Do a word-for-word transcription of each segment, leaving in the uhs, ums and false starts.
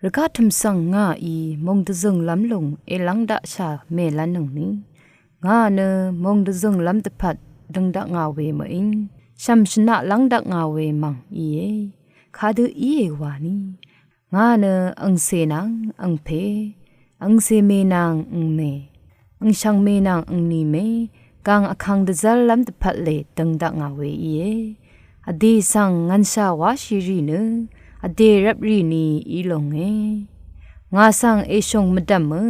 Rvgaq tø̀m svng ngàí mòng dvzø̀nglv́m lùng èlv́ng daqshà mèlv́nnøngni. Ngà nø mòng dvzø̀nglv́m dvpvt døng daq ngà we mø̀íng, shv̀m shvnaq lv́ng daq ngà we mv̀ng íe. Kadø íe wani. Ngà nø angcè nvng angpè, angcè mè nvng angmè, angshv̀ng mè nvng angnìmè, gàng vkvng dvzv́rlv́m dvpvt lè døng daq ngà we íe. Vdè svng ngv̀nshà wáshì rì nø, vdè rvp rì ni í lòngē. Ngà svng èshùng mvdv̀mø,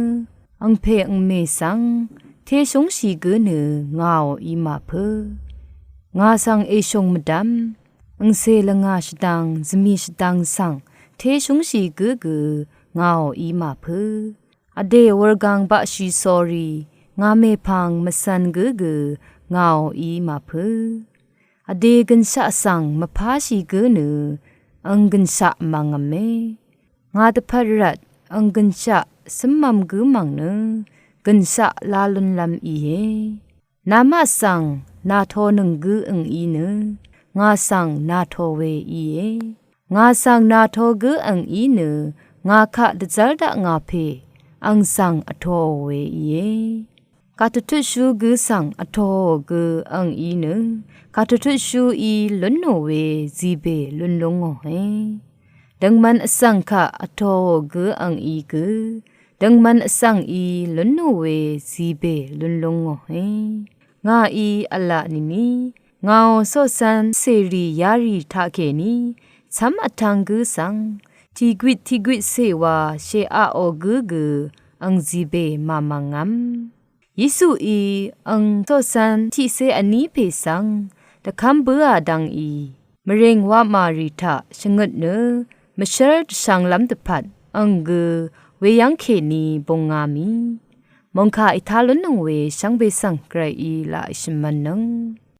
angpè angmè svng, téshúngshì gǿ nø ngàò í màpǿ. Ngà svng èshùng mvdv̀m, angcè lvngà shvdvng, zvmì shvdvng svng, téshúngshì gǿ gø ngàò í màpǿ. Vdè wurgang baqshì sórí, ngà mèpvng mvcv̄n gǿ gø ngàò í màpǿ. Vdè gø̀nshaq svng mvpáshì gǿ nø, ang gø̀nshaq mv̀ngv̄me. Ngà dvpvt rvt, ang gø̀nshaq cǿmv̄m gǿ mv̀ng nø, gø̀nshaq lá lúnlv́m íe. Namaq svng, nàtonøng gǿ ang í nø, ngà svng nàto we íe. Ngà svng nàto gǿ ang í nø, ngà kaq dvzv́r daq ngà pè, ang svng vtoò we íe. Kàtututshú gǿ svng vtoò gø ang í nø, kàtututshúí lúnò we zìbè lún lúngòe. Døngman vsvng kaq vtoò gǿ ang í gø, døngman vsvng í lúnò we zìbè lún lúngòe. Ngàí v̄la nìni, ngàò coqcv̄n cèrì yarì taqkèní, cv́m vtv̄ng gǿ svng, tìgwit tìgwit cèwa shèaqò gǿ gø, ang zìbè màmv̀ngv̄m. Yesuí ang coqcv̄n tiqcé vní pè svng, dvkv́m bǿà dv̄ngì, mvrèng wamà rì taq shvngøt nø, mvshv́r dvshv̄nglv́m dvpvt, ang gø, weyv́ng kèní bungā mì. Mòngkà ètá lúnnøng we shvngbe svng gvrayí laq èshvmv̄nnøng.